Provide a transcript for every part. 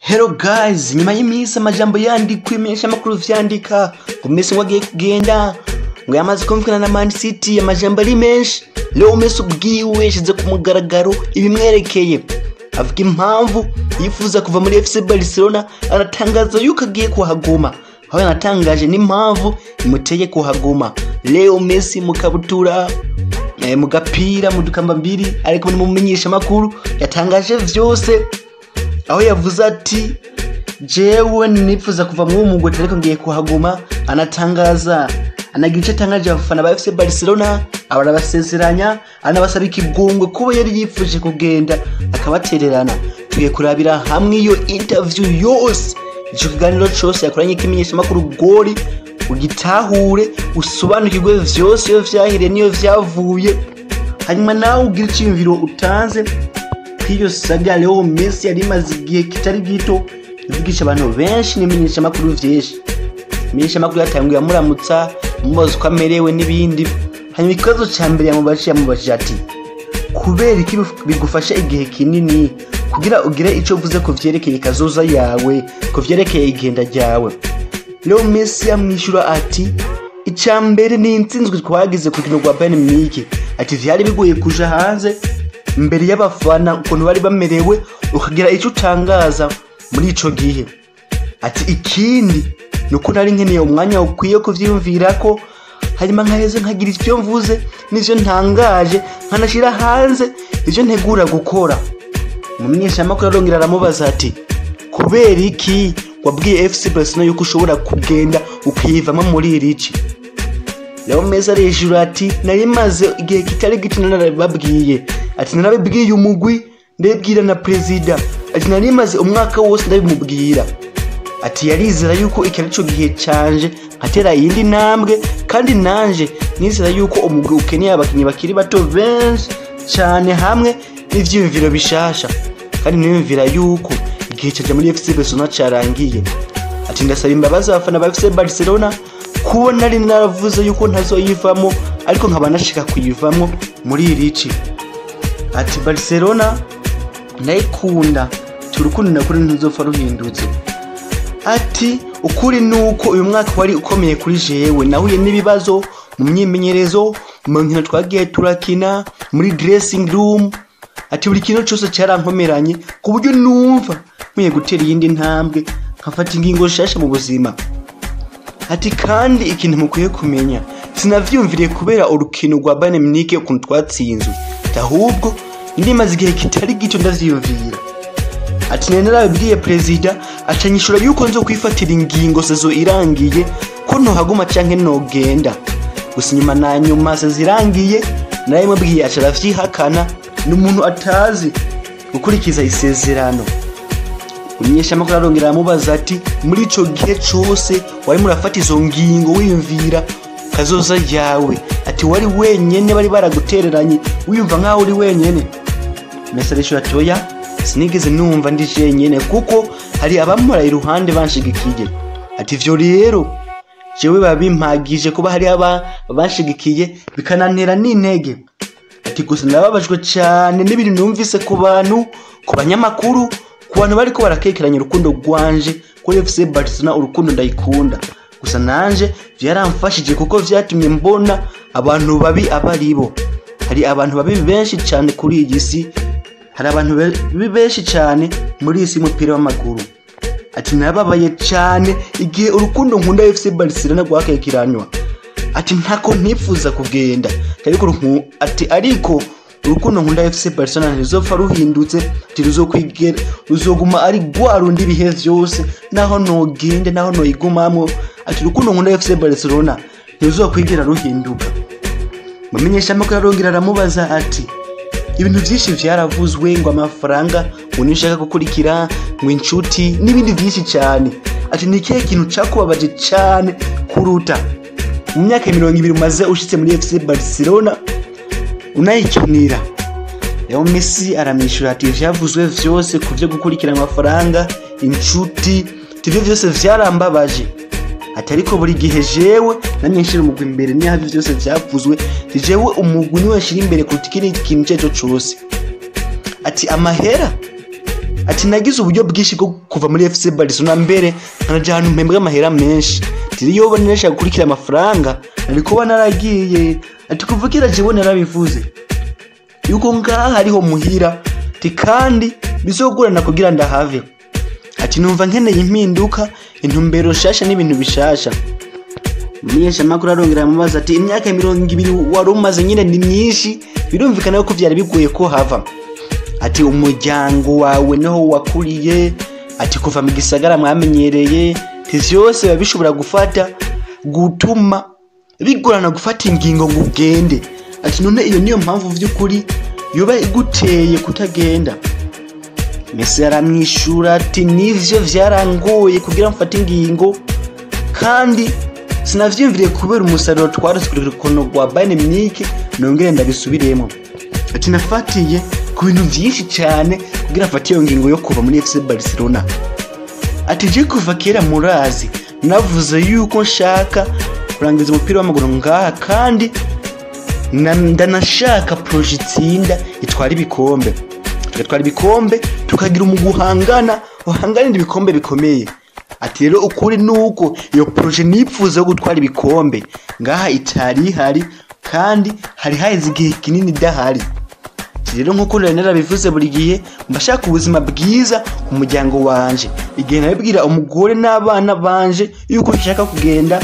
Hello guys, nyuma y'iminsi amajambo yandikwa, imenyeshamakuru vyandika ngo Messi ngo agiye kugenda, ngo yamaze kumvikana na Man City, amajambo ari menshi. Leo Messi ubwiwe yashize ku mugaragaro ibimwerekeye, avuga impamvu yifuza kuva muri FC Barcelona, anatangaza yuko agiye kuhaguma, aho yanatangaje n'impamvu imuteye kuhaguma. Leo Messi mu kabutura, mu gapira, mu dukambambiri, ariko ni mu menyeshamakuru yatangaje vyose, aho yavuze ati: "Jewe nifuza kuva mu mugwi, ariko ngiye kuhaguma." Anatangaza, anagira icyo atangaje abafana ba FC Barcelona, arabasezeranya, anabasaba ikigongwe kuba yari yifuje kugenda akabatererana. Tugiye kurabira hamwe iyo interview yose, ico kiganiro cose yakoranye ikimenyeshamakuru Goli, ugitahure, usobanukirwe vyose, iyo vyahiriye n'iyo vyavuye, hanyuma nawe ugire iciyumviro utanze kw'iyo saga. Leo Messi yari imaze igihe kitari gito ivugisha abantu benshi n'imenyeshamakuru vyinshi. Imenyeshamakuru yatanguye amuramutsa, amubaza uko amerewe n'ibindi. Hanyuma ikibazo ca mbere yamubajije ati: "Kubera iki bigufasha igihe kinini kugira ugire ico uvuze ku vyerekeye kazoza yawe, ku vyerekeye igenda ryawe?" Leo Messi amwishura ati: "Ica mbere ni intsinzwi twagize ku rukino rwa Bayern Munich." Ati: "Vyari bigoye kuja hanze mbere y'abafana, ukuntu bari bamerewe, ukagira icyo utangaza muri ico gihe." Ati: "Ikindi ni uko nari nkeneye umwanya ukwiye kuvyiyumvirako, hanyuma nkaheza nkagira ivyo mvuze n'ivyo ntangaje, nkanashira hanze ivyo ntegura gukora." Umumenyeshamakuru arongera aramubaza ati: "Kubera iki wabwiye FC Barcelona yuko ushobora kugenda ukiyivamo muri iri ci?" Leo Messi arishura ati: "Nari maze igihe kitari gito narababwiye." Ati: "Narabibwiye umugwi, ndabibwira na perezida." Ati: "Nari maze umwaka wose ndabimubwira." Ati: "Yarizera yuko iki arico gihe canje nkatera iyindi ntambwe, kandi nanje nizera yuko umugwi ukeneye abakinyi bakiri bato benshi cane hamwe n'ivyiyumviro bishasha, kandi niyumvira yuko igihe caje muri FC Barcelona carangiye." Ati: "Ndasaba imbabazi abafana ba FC Barcelona kuba nari naravuze yuko ntazoyivamo, ariko nkaba nashika kuyivamo muri iri ci." Ati: "Barcelona ndayikunda, urukundo nakuri ntuzopfa ruhindutse." Ati: "Ukuri nuko uyu mwaka wari ukomeye kuri jewe, nahuye n'ibibazo mu myimenyerezo, mu nkino twagiye turakina, muri dressing room." Ati: "Buri kintu cyose cyarankomeranye ku buryo numva nkwiye gutera iyindi ntambwe, nkafata ingingo nshasha mu buzima." Ati: "Kandi ikintu mukwiye kumenya, sinavyumviriye kubera urukino rwa Bayern Munich ukuntu twatsinzwe, ahubwo ndimaze igihe kitari gito ndavyiyumvira." Ati: "Nari narabibwiye perezida, acanyishura yuko nzo kwifatira ingingo saison irangiye ko ntohaguma canke nogenda. Gusa inyuma na nyuma saison irangiye narabimubwiye, aca aravyihakana, ni umuntu atazi gukurikiza isezerano." Umumenyeshamakuru arongera aramubaza ati: "Muri ico gihe cose wari murafata izo ngingo wiyumvira kazoza yawe," ati, "wari wenyene? Bari baragutereranye? Wiyumva nkaho uri wenyene?" Messi arishura ati: "Oya, sinigeze numva ndi jenyene, kuko hari abampora iruhande banshigikiye." Ati: "Ivyo rero jewe biba bimpagije kuba hari aba banshigikiye, bikanantera n'intege." Ati: "Gusa ndababajwe cane n'ibintu numvise ku bantu, ku banyamakuru, ku bantu bariko barakekeranya urukundo rwanje kuri FC Barcelona. Urukundo ndayikunda, gusa nanje vyaramfashije kuko vyatumye mbona abantu babi abaribo. Hari abantu babi benshi cane kuri iyi si, hari abantu babi benshi cane muri iyi si y'umupira w'amaguru." Ati: "Nababaye cane igihe urukundo nkunda FC Barcelona rwakekeranywa." Ati: "Ntako ntifuza kugenda, ati ariko urukundo nkunda FC Barcelona ntizopfa ruhindutse." Ati: "Ruzokwigera, ruzoguma ari rwa rundi ibihe vyose, naho nogende, naho noyigumamwo." Ati: "Urukundo nkunda FC Barcelona ntiruzokwigera ruhinduka." Mumenyeshamakuru arongera aramubaza ati: "Ibintu vyinshi vyaravuzwe, ngo amafaranga, ngo niyo ushaka gukurikira, ngo inshuti n'ibindi vyinshi cane." Ati: "Ni ikihe kintu cakubabaje cane kuruta mu myaka 20 umaze ushitse muri FC Barcelona unayikinira?" Leo Messi aramwishura ati: "Ivyavuzwe vyose ku vyo gukurikira amafaranga, inshuti, ivyo vyose vyarambabaje." Ati: "Ariko buri gihe jewe namye nshira umugwi imbere, niho ivyo vyose vyavuzwe, jewe umugwi niwe nshira imbere kuruta ikindi kintu ico arico cose." Ati: "Amahera," Ati nagize uburyo bwinshi bwo kuva muri FC Barcelona, mbere nkanaja ahantu mpembwa amahera menshi. Ati iyo nashaka gukurikira amafaranga nari kuba naragiye. Ati kuva kera jewe narabivuze yuko ngaha hariho muhira, ati kandi bizogorana kugira ndahave. Ati numva nkeneye impinduka, intumbero nshasha n'ibintu bishasha. Umumenyeshamakuru arongera amubaza ati imyaka 20 wari umaze nyine ni myinshi, birumvikana ko vyari bigoye ko hava. Ati umuryango wawe niho wakuriye, ati kuva mu gisagara mwamenyereye, ati vyose biba bishobora gufata gutuma bigorana gufata ingingo ngo ugende. Ati none iyo niyo mpamvu vy'ukuri yoba iguteye kutagenda? Messi aramwishura ati nivyo vyarangoye kugira mfate ingingo, kandi sinavyiyumviriye kubera umusaruro twarose ku rukono rwa Bayern Munich, nongere ndabisubiremo. Ati nafatiye ku bintu vyinshi cane kugira mfate iyo ngingo yo kuva muri FC Barcelona. Ati je kuva kera murazi navuze yuko nshaka kurangiza umupira w'amaguru ngaha, kandi ndanashaka projet itsinda itwara ibikombe, tugatwara ibikombe tukagira umugwi uhangana uhanganira ibikombe bikomeye. Ati rero ukuri nuko iyo projet nipfuza yo gutwara ibikombe ngaha itari ihari, kandi hari haheze igihe kinini idahari. Ati rero nkuko nari narabivuze buri gihe mbashaka ubuzima bwiza ku muryango wanje. Igihe nabibwira umugore n'abana banje yuko nshaka kugenda,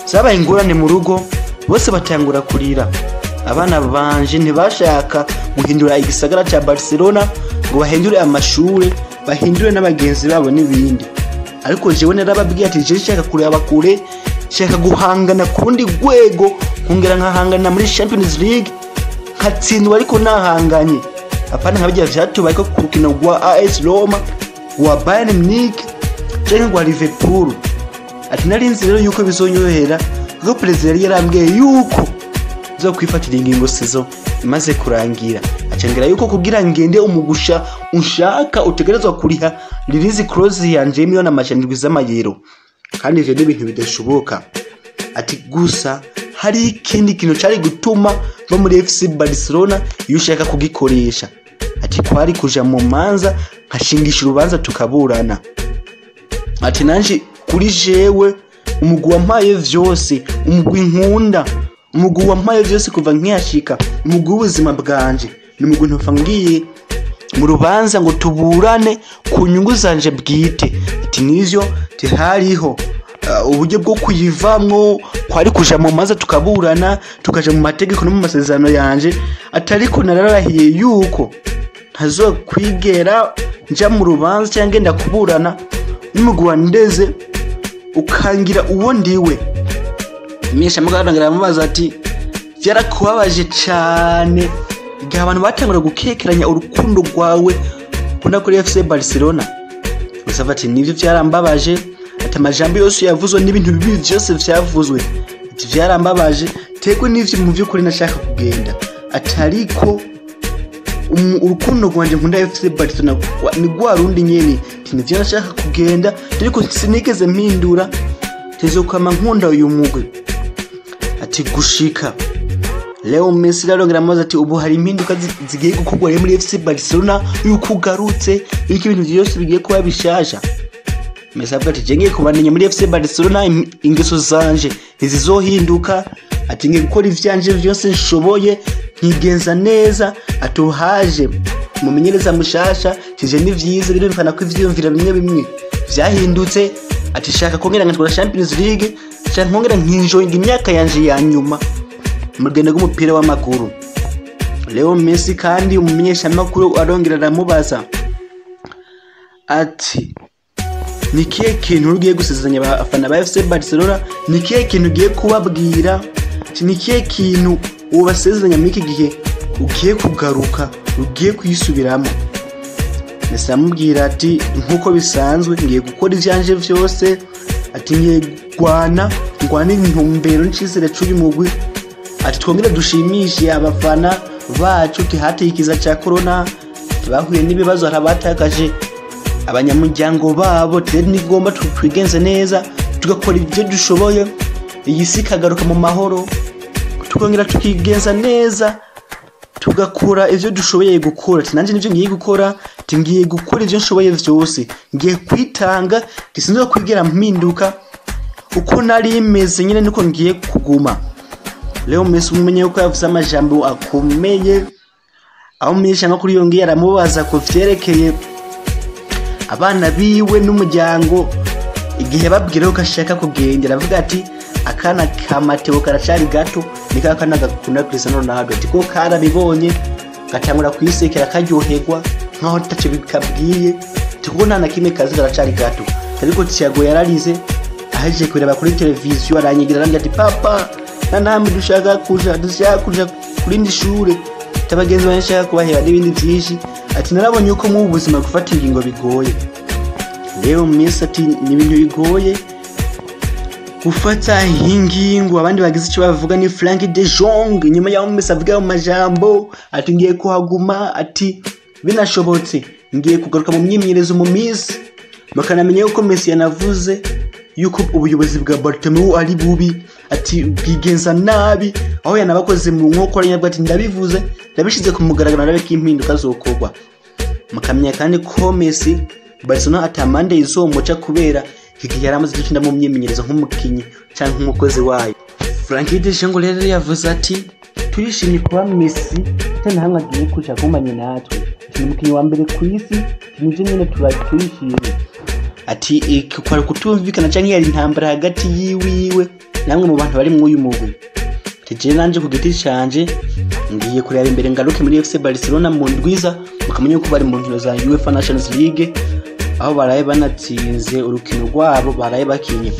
zabaye ingorane mu rugo, bose batangura kurira. Abana banje ntibashaka guhindura igisagara ca Barcelona ngo bahindure amashure, bahindure n'abagenzi babo n'ibindi. Ariko jewe narababwiye ati je nshaka kureba kure, nshaka guhangana kurundi rwego, nkongera nkahangana muri Champions League nkatsindwa ariko nahanganye, apana nka birya vyatubaye ko ku rukino rwa AS Roma, rwa Bayern Munich canke rwa Liverpool. Ati narinzi rero yuko bizonyohera kuko perezida yari yarambwiye yuko nzokwifatira ingingo saison imaze kurangira. Acambwira yuko kugira ngende umugusha unshaka utegerezwa kuriha release clause yanje 700,000 z'amayero, kandi ivyo ni ibintu bidashoboka. Ati gusa hari ikindi kintu cari gutuma mva muri FC Barcelona iyo ushaka kugikoresha. Ati kwari kuja mu manza nkashingisha urubanza tukaburana. Ati nanje kuri jewe umugwi wampaye vyose, umugwi nkunda, umugwi wampaye vyose kuva nkihashika, umugwi w'ubuzima bwanje, ni umugwi ntopfa ngiye mu rubanza ngo tuburane ku nyungu zanje bwite. Ati nivyo tihariho uburyo bwo kuyivamwo, kwari kuja mu manza tukaburana, tukaja mu mategeko no mu masezerano yanje. Ati ariko nararahiye yuko ntazokwigera nja mu rubanza cyangwa ngenda kuburana n'umugwi wandeze ukangira uwo ndiwe. Umumenyeshamakuru arongera aramubaza ati vyarakubabaje cane igihe abantu batangura gukekeranya urukundo rwawe ukunda kuri FC Barcelona? Gusa ati nivyo vyarambabaje, ati amajambo yose yavuzwe n'ibintu bibi vyose vyavuzwe, ati vyarambabaje tegwe n'ivyo mu vy'ukuri nashaka kugenda. Ati ariko urukundo rwanje nkunda FC Barcelona ni rwa rundi nyene, ati nivyo nashaka kugenda ariko sinigeze mpindura, tezokama nkunda uyu mugwi. Ati gushika Leo Messi arongera amubaza ati ubu hari impinduka zigiye gukorwa rero muri FC Barcelona yuko ugarutse, yuko ibintu byose bigiye kuba bishasha? Messi avuga ati je ngiye kubandanya muri FC Barcelona, ingeso zanje ntizizohinduka. Ati ngiye gukora ivyanje vyose nshoboye nkigenza neza. Ati uhaje mumenyereza mushasha, tije ni vyiza, birumvikana ko ivyiyumviro bimwe bimwe vyahindutse. Ati shaka kongera nkatwara Champions League, shaka nkongera nkinjoyinga imyaka yanje ya nyuma mu rugendo rw'umupira w'amaguru. Leo Messi kandi umumenyeshamakuru arongera aramubaza ati ni kihe kintu ugiye gusezeranya abafana ba FC Barcelona, ni kihe kintu ugiye kubabwira, ni kihe kintu ubasezeranya muri iki gihe ugiye kugaruka, ugiye kuyisubiramo? Messi aramubwira ati nkuko bisanzwe ngiye gukora ivyanje vyose, ati ngiye ngwana intumbero n'icizere c'uyu mugwi, ati twongere dushimishe abafana bacu, tihateye ikiza ca corona, bahuye n'ibibazo, hari abatakaje abanyamuryango babo, rero nigomba twigenze neza tugakora ibyo dushoboye, iyi si ikagaruka mu mahoro, tukongera tukigenza neza tugakora ivyo dushoboye gukora. Ati nanje nivyo ngiye gukora, Ati ngiye gukora ivyo nshoboye vyose, ngiye kwitanga, sinzi kwigera mpinduka, uko nari meze nyine niko ngiye kuguma. Leo Messi umenye yuko yavuze amajambo akomeye, aho umumenyeshamakuru yongeye aramubaza ku vyerekeye abana biwe n'umuryango, igihe babwira ko ashaka kugenda aravuga ati akana ka Mateo karacari gato, ni ka kana gakunda Cristiano Ronaldo, ati ko karabibonye gatangura kwisekera karyoherwa nkaho taco bikabwiye, ati kuko nta na kimwe kazi karacari gato. Ariko Thiago yararize ahejeje kureba kuri televiziyo, aranyigira arambwira ati papa nta namwe dushaka kuja, dushaka kuja kurindi shure, abagenzi banje nshaka kubahera n'ibindi vyinshi. Ati narabonye uko mu buzima gufata ingingo bigoye. Leo Messi ati ni ibintu bigoye gufata ingingo. Abandi bagize icyo bavuga ni Frank de Jong, nyuma y'aho Messi avuga ayo majambo ati ngiye kuhaguma, ati binashobotse ngiye kugaruka mu myimenyerezo mu minsi. Bakanamenya yuko Messi yanavuze yuko ubuyobozi bwa Bartomeu ari bubi, ati bwigenza nabi, aho yanabakoze mu nkokora nyabwo, ati ndabivuze ndabishize ku mugaragaro ndabe ko impinduka zokorwa. Mukamenya kandi ko Messi Barcelona atamande izomuca kubera igihe yari amaze gucinda mu myimenyerezo nk'umukinyi canke nk'umukozi wayo. Frank de Jong rero yavuze ati turishimye kuba Messi atari hamwe agiye kuja agumanye natwe, ati ni umukinyi wa mbere ku isi, nivyo nyene turishimye. Ati kwari kutumvikana canke yari intambara hagati yiwiwe namwe mu bantu bari mw'uyu mugwi. Ati jewe nanje ku giti canje ngiye kureba imbere ngaruke muri FC Barcelona mu ndwiza, mukamenya ko bari mu nkino za UEFA Nations League aho baraye banatsinze urukino rwabo baraye bakinye.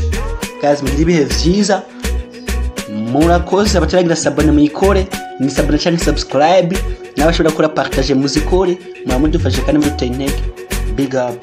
Guys, mugire ibihe vyiza, murakoze. Abataragira sabone muyikore, ni sabone canke subscribe, n'abashobora gukora partage muzikore, muba mudufashe kandi muduteye intege. Big up.